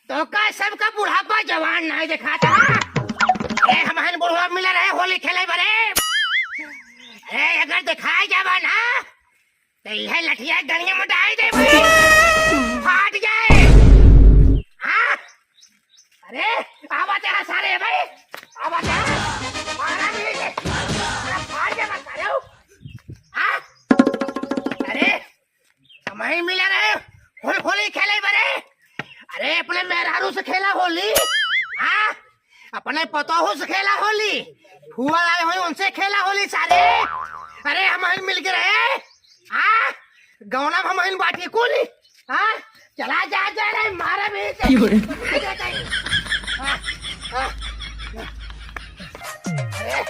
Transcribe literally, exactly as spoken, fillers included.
तो का सबका बुढ़ापा जवान नाहीं देखाता? अरे हमहिन बुढ़वा मिला रहे होली खेले बरे। अरे अगर देखाए जावा ना तो यह लठिया गनिया में डाल दे बरे। फाट जाए। हाँ? अरे आवा ते सारे भाई। आवा ते। मारा भी दे। अरे फाट जावा सारे। हाँ? अरे हमही मिला रहे होली, होली खेले बरे। अरे अपने मेहरारू से खेला होली। हाँ? अपने पतोहू से खेला होली। फुआ लाए हुए उनसे खेला होली सारे। अरे हमही मिल के रहे। हाँ? गौना में हमही बाटी कुली। हाँ? चला जा जा रे मारा भी। क्यों रे? हाँ, हाँ, हाँ। अरे